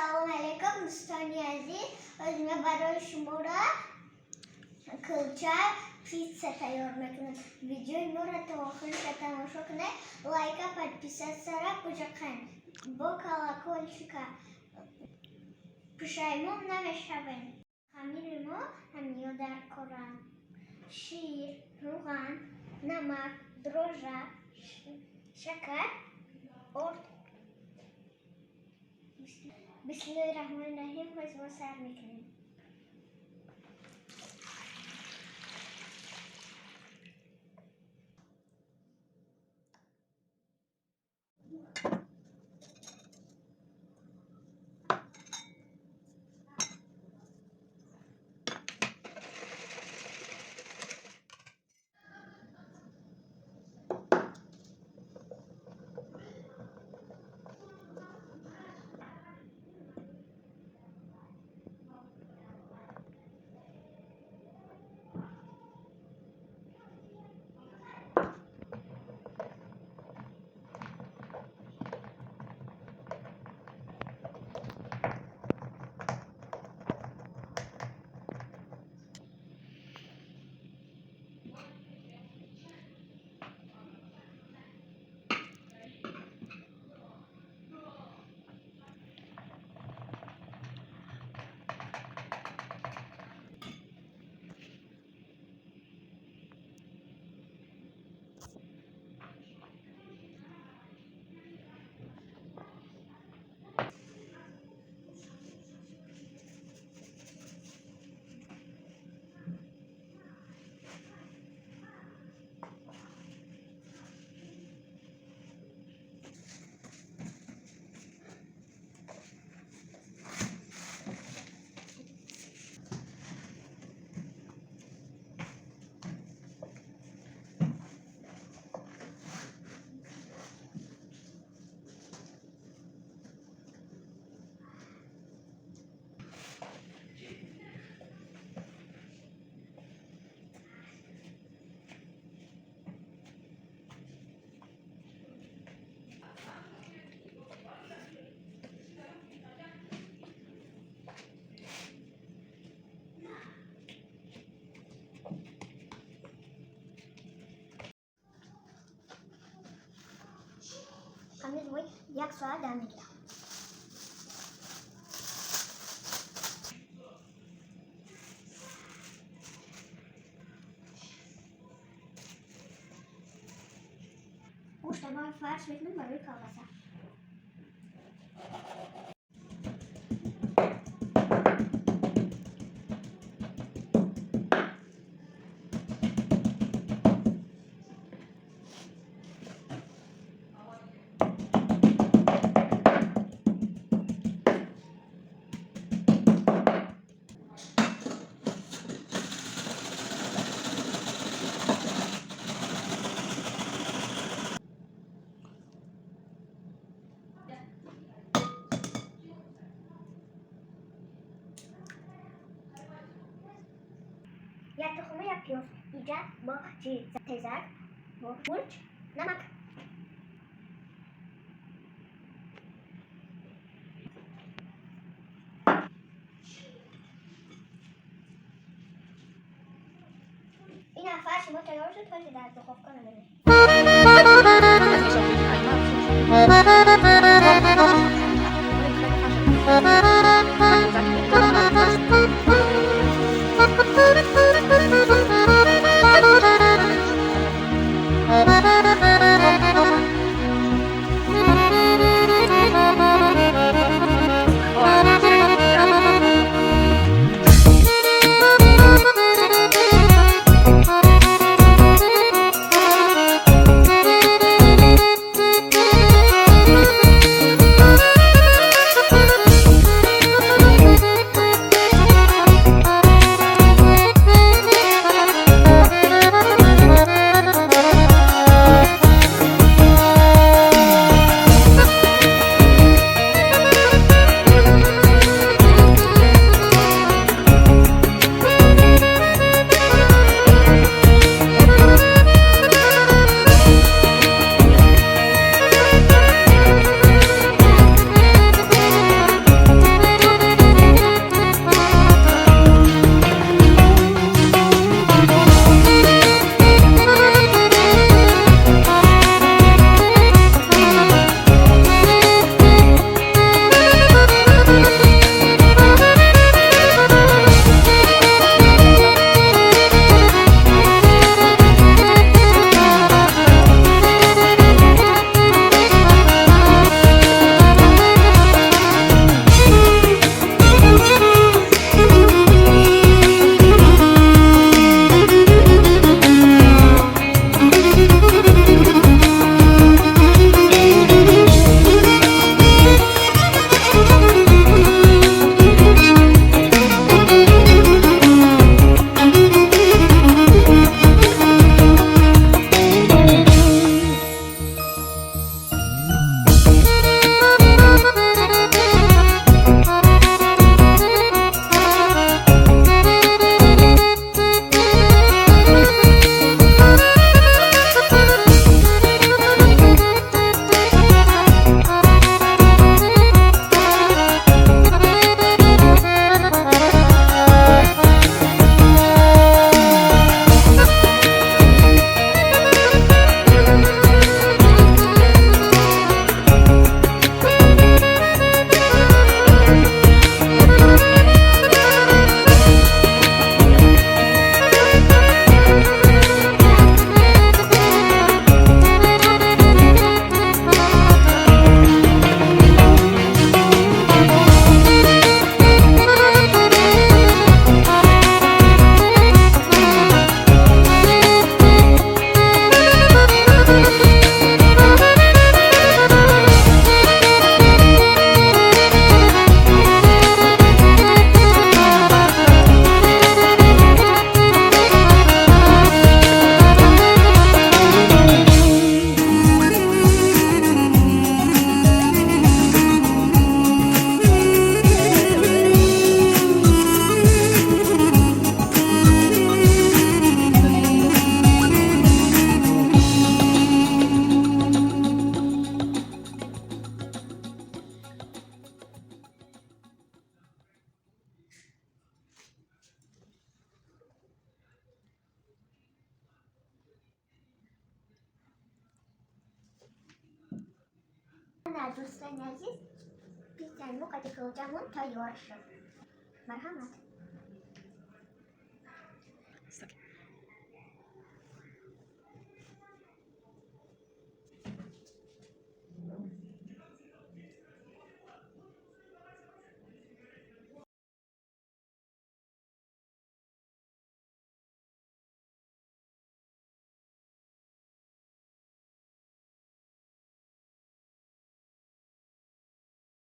Ассалому алайкум, дӯстони азиз. Ҳозир ман барои шуморо кулча пицца тайёр мекунам. Видеои моро то охириша тамошо кунед, лайка, подписаться-ра бужақен. Бо колокольчика пушаймон намешавем. Хамири мо ҳамиё дар коранд: шир, рӯған, намак, дрожжа, шакар, орд. Бисмиллоҳи раҳмони раҳим. Ҳозир мо сар мекунем. Хамир мой 1 соат дам мегирад. Гӯшта ман фарш мекунам барои колбаса. Як тухма, як пиёз, иҷа бо чи тезак, бо мурч, намак. Ина фарши мо тайёр шуд, ҳозир дар духовка намемонем. Ана, дӯстони азиз, пиццаи мо қати кулчамон тайёр шуд. Марҳамат.